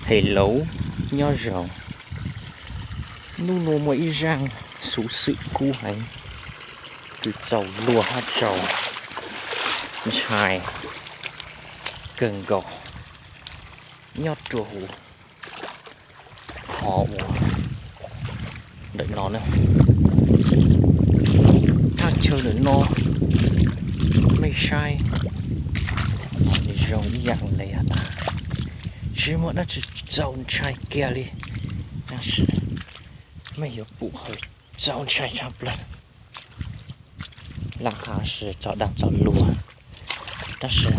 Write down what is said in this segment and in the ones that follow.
Hello, nyob zoo. Hnub no muaj ib zaj xuv xwm kub heev, kws txaus luag hab txaus ntshai kawg nkaus nyob rua huv qhov uas ntawm no na. Thaj chaw ntawm no mej saib, nws zoo ib yaam le has tas tsis muaj dab tsi txaus ntshai kiag li, tab sis mej yuav pum hawm txaus ntshai tshaj plawg. Lam has txog dag txog luag, tab sis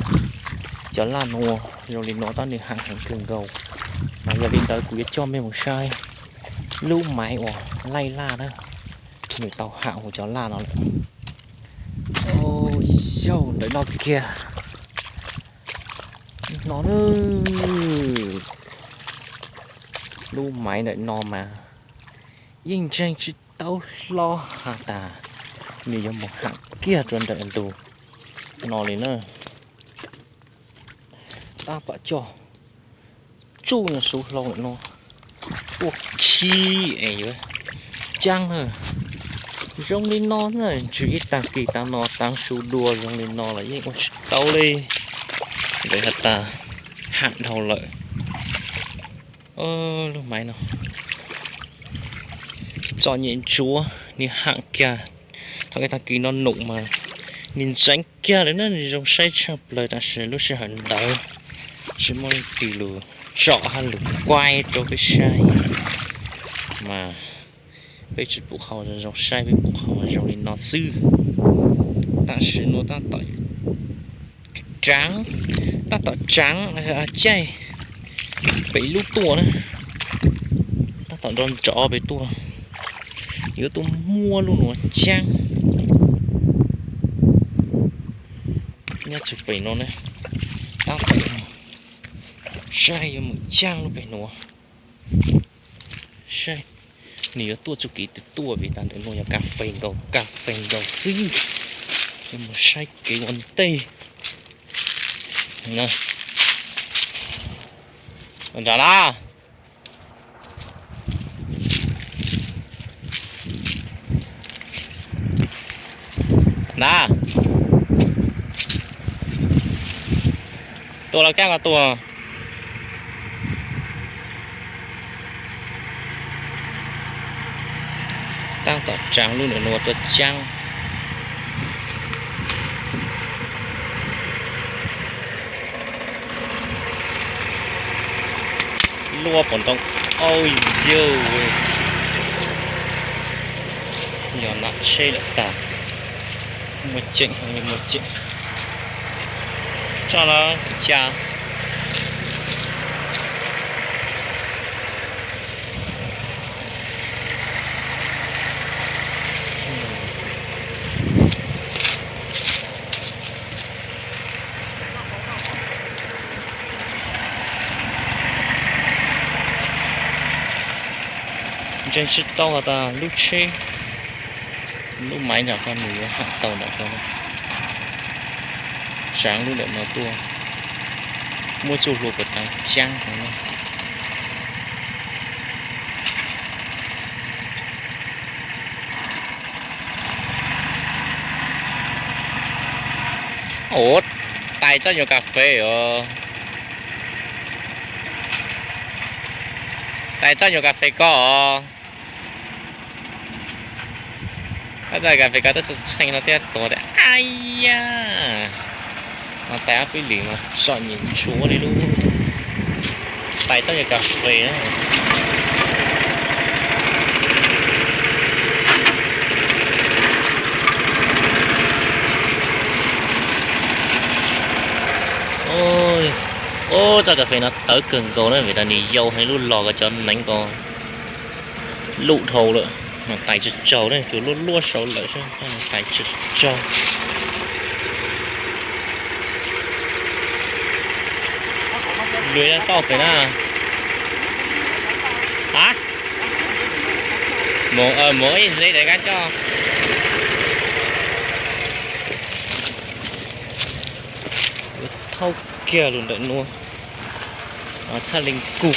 cov laj nuav zoo li no tab nws haam heev kawg nkaus. Mas yog li ntawd kuv yuav coj mej mus saib lub maiv uas laij laj na, nws tau haam huv cov laj no lawm. Xyov ntawm no kiag no na, lub maiv ntawm no mas yeej ntseeg tsis tau hlo has tas nws yuav mus haam kiag rua ntawm ntug no li na. Tab tom coj tsuj nyuag xuv hlau ntawm no tuaj khib es yuav caab na. Zoo li no na, ntshe ib taag kis taag no taav su dua zoo li no los yeej ua tsis tau li. Ntawd has tas haam dhau lawm. Lub maiv no txom nyem ntsuav, nws haam kiag. Thaum ib taag kis no num mas nws ntxeev kiag lawm na, nws zoo saib tshaj plawg, tab sis lub sij hawm ntawd tsis muaj leej twg lug tsom hab lug kuaib rau peb saib, mas peb tsis pum qhov zoo saib, peb pum qhov zoo li no xwb. Tab sis nuav tab tom tsaav, tab tom tsaav caij pem lub tuaj na, tab tom nrov nrov pem tuaj, yuav tuaj muab lub nuav caab. Nyob txug pem no na, tab tom saib yuav mus caab lub pem nuav. Saib nws yuav tuaj txuj kev twg tuaj, vim tas ntawm nuav yog kas fes nkaus, kas fes nkaus xwb. Yuav mus saib kev ua ntej. Nrad na. Na, tua los kaaj los tua. Tab tom tsaav lub ntawm nuav tuaj caab. Luaj pom ntoo, au yawg, yog nam tsheb lawm tag. Muaj ceem, muaj ceem. Tso na, ca. Ntseeg tsis tau has tas lub tsheb, lub maiv ntawm ko nws yuav haam tau ntawm ko. Tsaav lub ntawm no tuaj, muab txuj hlua puas taav caab heev na. Ua, tais txoj nyuag kas fes os. Tais txoj nyuag kas fes ko os. Tab txoj kas fes ko twb txheej no thiab tuag tiag. Ai ya, mas tais ob peb lwm mas txom nyem ntsuav li lub tais txoj nyuag kas fes na. Ub, txoj kas fes no tawv kawg nkaus na, vim tas nws yau heev, lub los ko cov neev ko lub dhau lawm. Mas tais tsawg tsaug na, tsuas luaj luaj saud lawm, tais tsawg tsaug. Lwm tauj pem na. Hả? Muộn, ờ, muộn ib xíu để gắn cho. Thauj kiag lug ntawm nuav, txhaj li kug.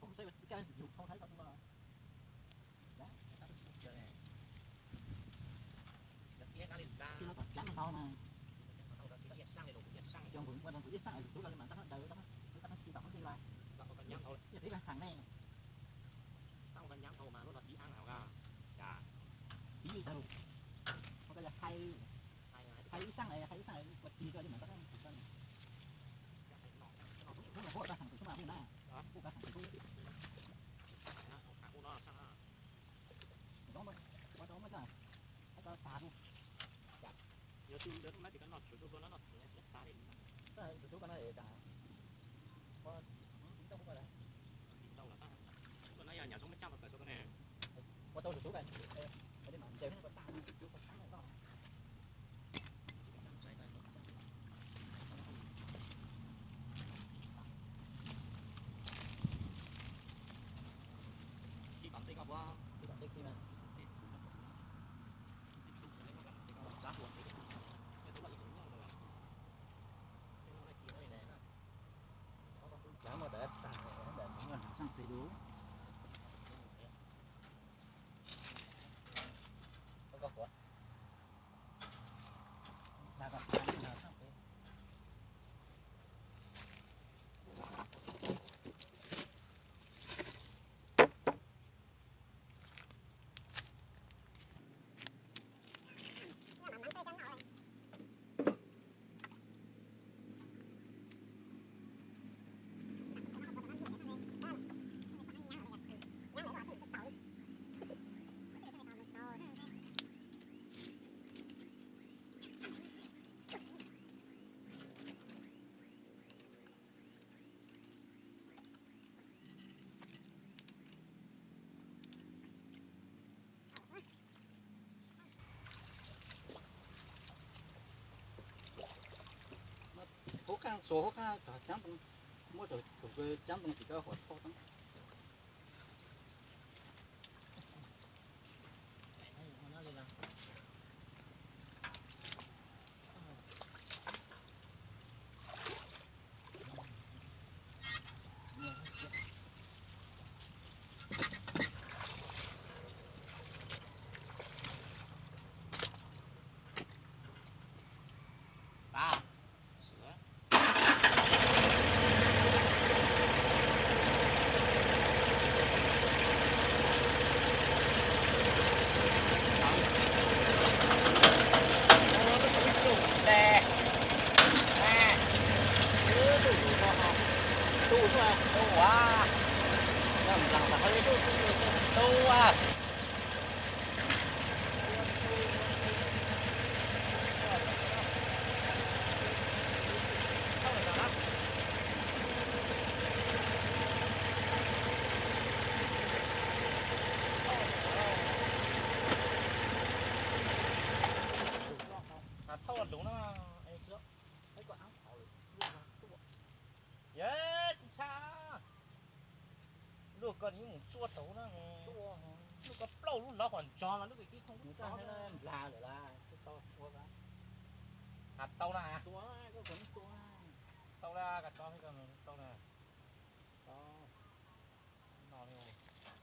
Kuv saib ua cas yus thau Thaib tau tus no. Cov no tom cab ntau na. Cov npum ua rau npum ib xaj lus tub los li mas tab ntawd tab tab khi tom ntej los. Yog tib heev ne. Tib li ntawd. Ua ko yog hais, hais ib xaj, hais ib xaj ua ci ko li mas tab tab. Kuv mus ua tau heev tus tub mas na. Kuv ua tau heev tus tub. Ua tau muaj tag. Yog tsis ntawd no ces koj noj tsuv tub koj noj tsuv tsis tas li. Tsuv tub koj noj tas. Ua tau tsuv tub koj. Hub qab txhua hub qab cov cab ntoo, muab cov cab ntoo tim koj huam thauj tau. Thauj lus no. Yog tsis tshaj, luag koj nim mus tsuaj tau na, luag koj plaub lub lov qhov ntsos mas lub kis tib thooj lub tag nplas lawm las tsis tau ua. Has tau na, tau la, koj tso tau na. No li,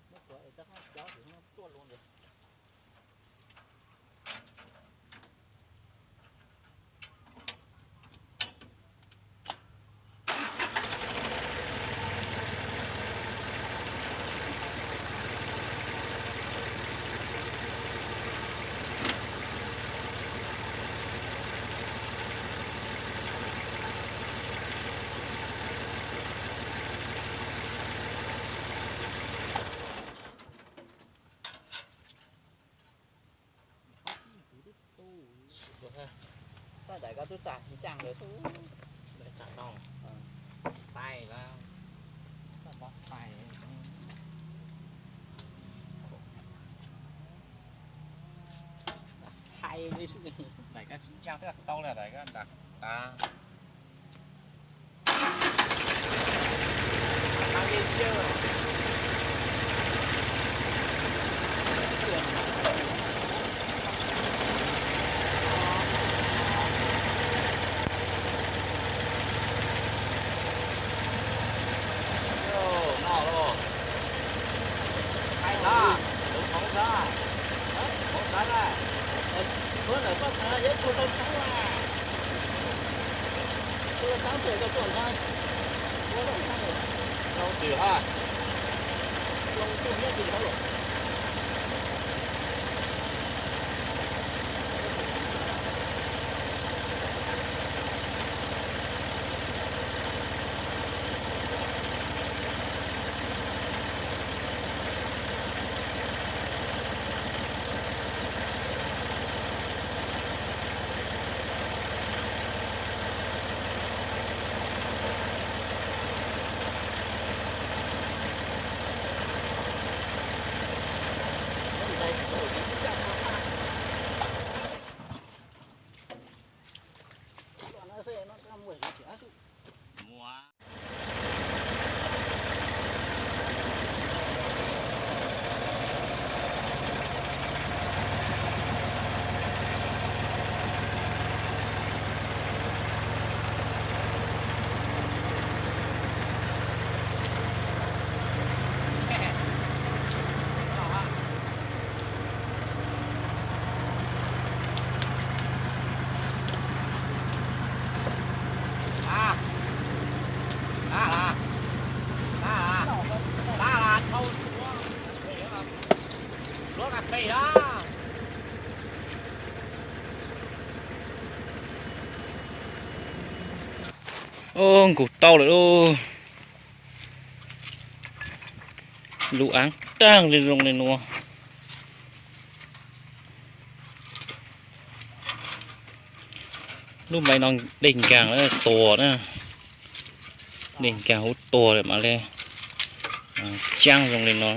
muab tsuav es rov qab cov tus no tuaj luag ntawd. Tus tas ntsaag lawm tus. Lawv tsaam no. Tais lawm. Tais. Hais li sub. Daim koj tsis ntsaag twb tau li daim koj nram qab. Ub, nkaus tau lawm lauj. Lub aav taag li zoo li nuav. Lub maiv no dej nkaag tuag na. Dej nkaag huv tuag lawm mam li caab zoo li no.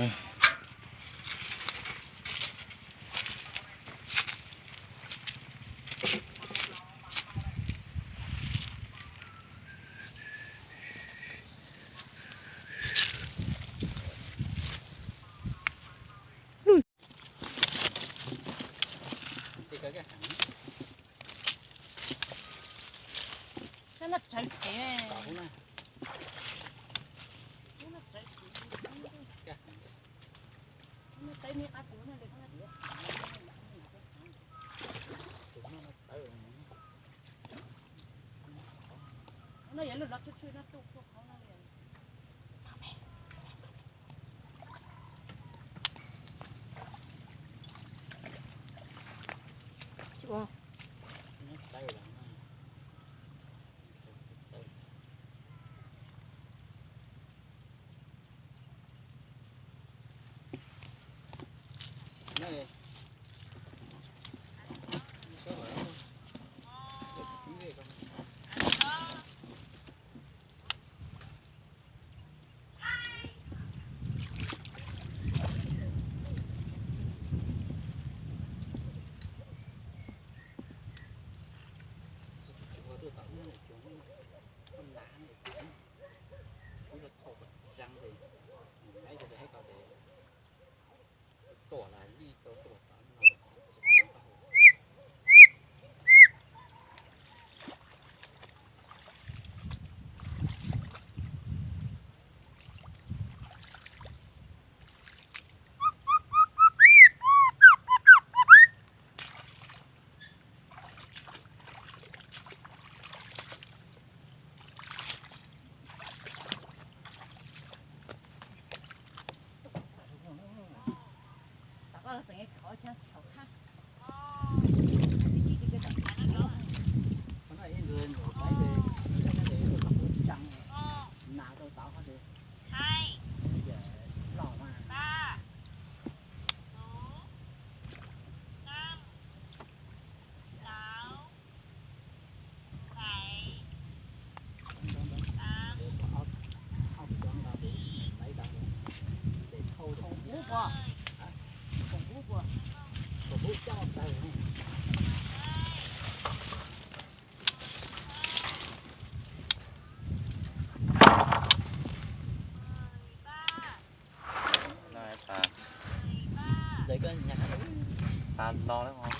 Tas los lawm os.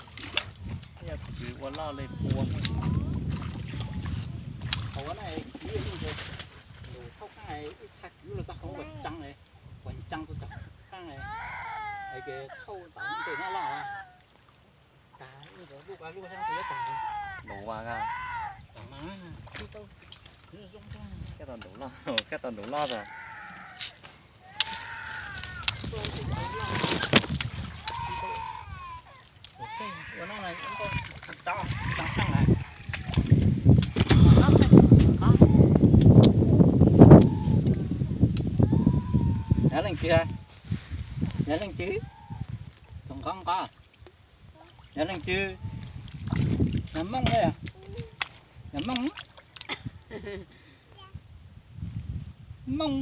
Yog kwv ua loj li pua. Thaum ua no kwv yeej ntshe lus thauj qeej ib txha kwv los tau hauv uas tsees, uas tsees txog tom qeej, es thauj tom ntej no loj. Tas, lub lub xyab tsis tag. Npaum vas a. Kab tau npaum loj, kab tau npaum loj tas. Yog leej twg? Yog leej twg? Tus nqov nqov. Yog leej twg? Yog Moob, yog Moob. Moob.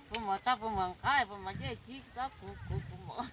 Puas mov tso, puas mov nqab, puas mov cej tib rov kuv kuv kuv mov.